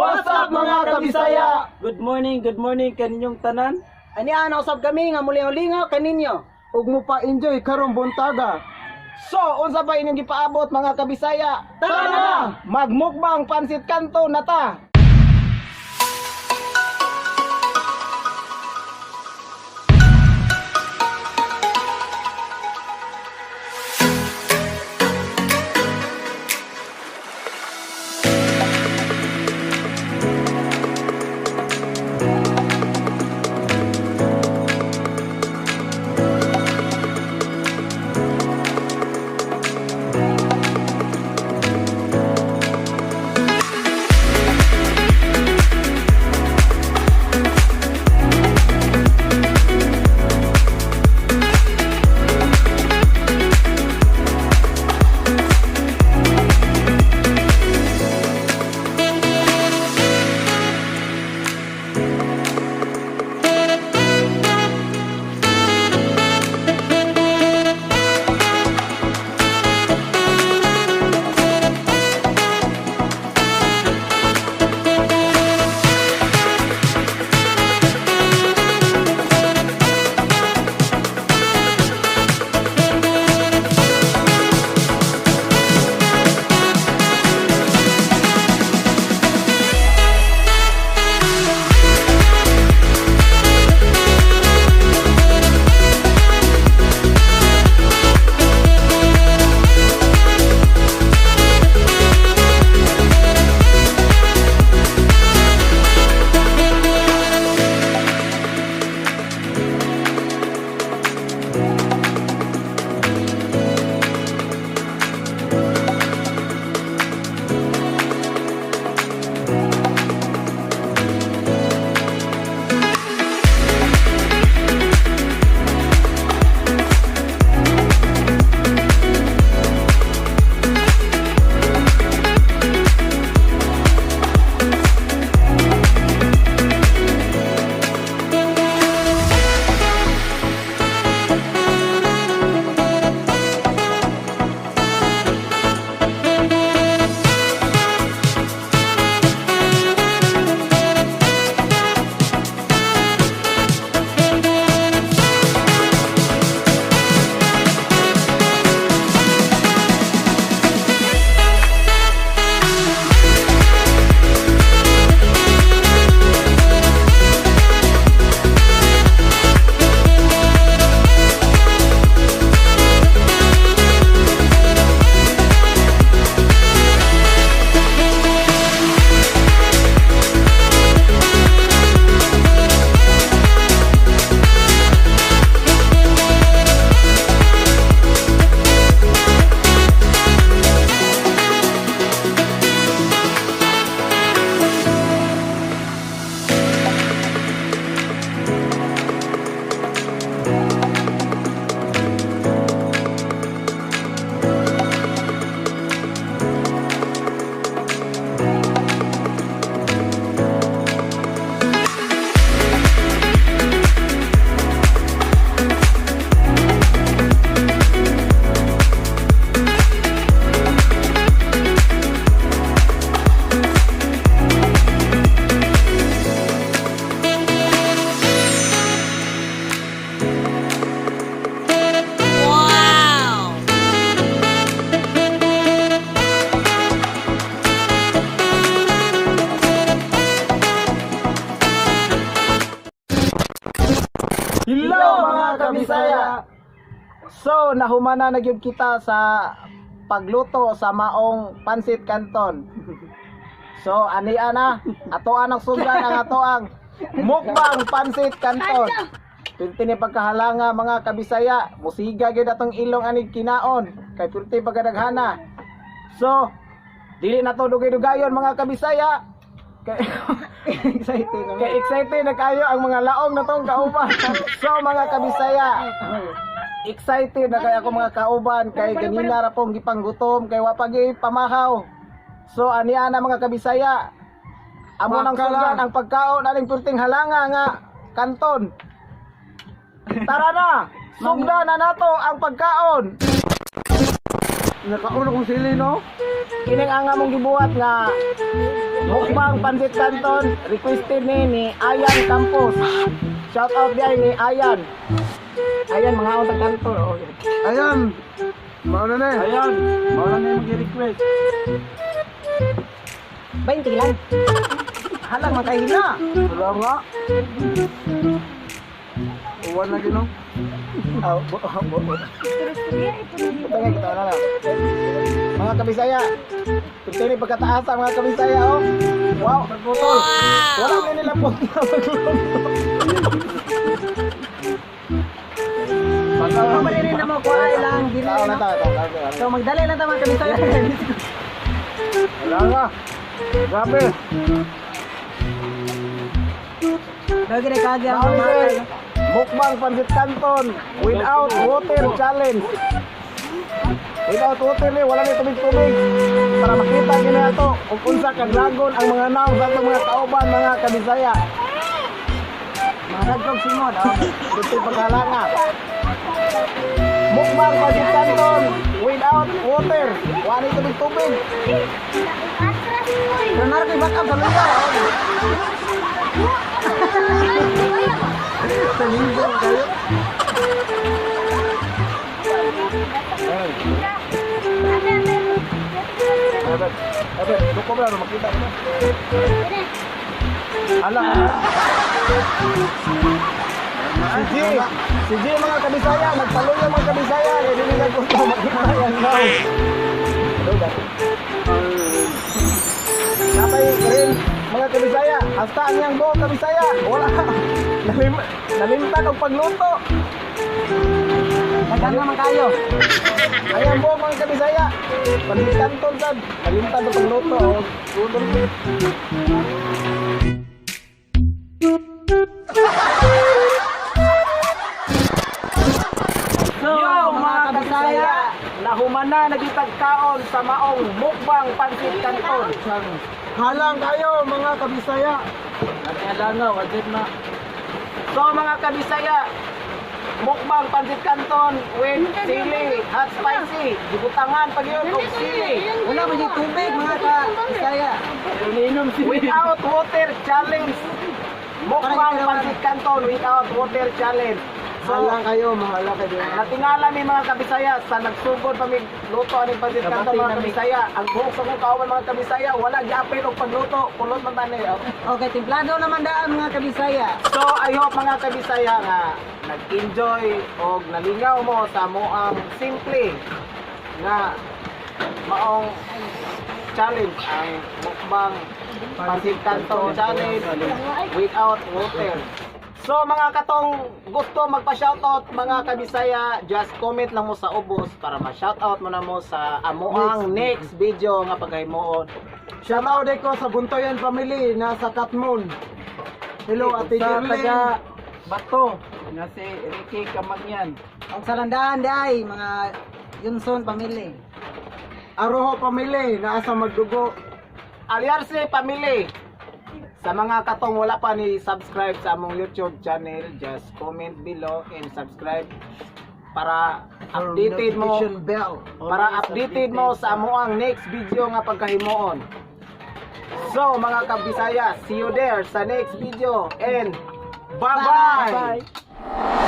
What's up, mga kabisaya? Good morning kaninyong tanan. Ani ana usab kami nga mulingaw-lingaw kaninyo. Ug mo pa enjoy karong buntaga. So, unsa ba inyong gipaabot, mga kabisaya? Tara na! Magmukbang pansit kanto na ta! Hello, mga kabisaya! So, nahumana na gyud kita sa pagluto sa maong pansit canton. So, ani ana, ato ang sugdan ang ato ang mukbang pansit canton. Pilti ni pagkahalanga, mga kabisaya, musiga gyud atong ilong ani kinaon kay pilti pagkadaghana. So, dili na to dugay-dugayon, mga kabisaya. Kay Excited na. Kay excited na kayo ang mga laong na tong kauban. So, mga kabisaya, excited na kay ako, mga kauban, kay ganina ra pong gipanggutom kay wa pa gyud pamahaw. So ani ana, mga kabisaya. Amo nang Baka sugdan ang pagkaon aning perting halanga nga kanton. Tara na! Sugdan na nato ang pagkaon. Nakaon akong sili, no? Kining ang among gibuhat nga mukbang pansit canton, requested ni Ayan Campos. Shout out di ay ni Ayan. Ayan, mga sa kanton. Oh. Ayan. Mauna na eh. Ayan, mao na yung mag-request. 20 lang. Halang makahina. Wala nga. Uwan na gino. Oh, bo, bo, bo. Butangay kita na lang. Mga kabisaya, ito ni pagkataasa, mga kabisaya, oh. Wow, pagputol. Wala na nila po na pagluto. So, mabalinin na mo kuha lang dili Tao na no? tao, tao, tao, tao. So magdali lang ta, mga kabisaya. Wala nga. Grabe. Dagi na kagi ang Mao ni mga sir, mukbang pansit canton without water challenge. Without water ni, wala ni tubig-tubig. Para makita gina nato kung unsa ka dragon ang mga naong sa atong mga kauban, mga kabisaya. Mga dagkog simod. Oh. Dito pagkalanga. Mukbang pansit canton without water. Wala ni tubig-tubig. Pero naro ko'y back up sa lugar. Sa linggo kayo. Abet, abet, duko ba makita mo? Ala. Si G, si G, mga kabisaya, nagpaluyo, mga kabisaya, kaya dili na gusto makita yan now. Napay rin, mga kabisaya, hasta ang iyang buhok, kabisaya, wala. Nalimtan og pagluto. Daghan naman kayo. Ayan po, mga kabisaya. Pagkanton sad, nalimtan og pagluto. Oh. Tutol. So, Yo, mga kabisaya, nahumana nagitagkaon sa maong mukbang pansit canton. Halang kayo, mga kabisaya. Nagkalanga, wajib na. So mga kabisaya, mukbang pansit canton with sili, hot spicy. Gibutangan pag yun og sili. Wala ba yung tubig, mga kabisaya? Iniinom si Without water challenge. Mukbang pansit canton without water challenge. So, Halang kayo, mahala kayo. natingala mi, mga kabisaya, sa nagsugod pa mi luto aning pansit canton, mga kabisaya. Ang buhok sa kong kauban, mga kabisaya, wala giapil og pagluto, kulot man tani. Oh. Okay, templado naman daan, mga kabisaya. So I hope, mga kabisaya, nga nag-enjoy og nalingaw mo sa moang simple nga maong challenge, ang mukbang pansit canton challenge without water. So mga katong gusto magpa-shoutout, mga kabisaya, just comment lang mo sa ubos para ma-shoutout mo na mo sa amoang next video nga paghimuon. Shout out ko sa Buntoyan family nasa Katmon. Hello, Ate Sa Jerlyn. taga Bato, nga si Ricky Kamangyan. Ang salandaan day, mga Yunson family. Aroho family naa sa Magdugo. Aliarse family. Sa mga katong wala pa ni subscribe sa among YouTube channel, just comment below and subscribe para updated mo Notification bell. para updated mo sa amoang next video nga pagkahimuon. So mga kabisaya, see you there sa next video and bye-bye. Bye.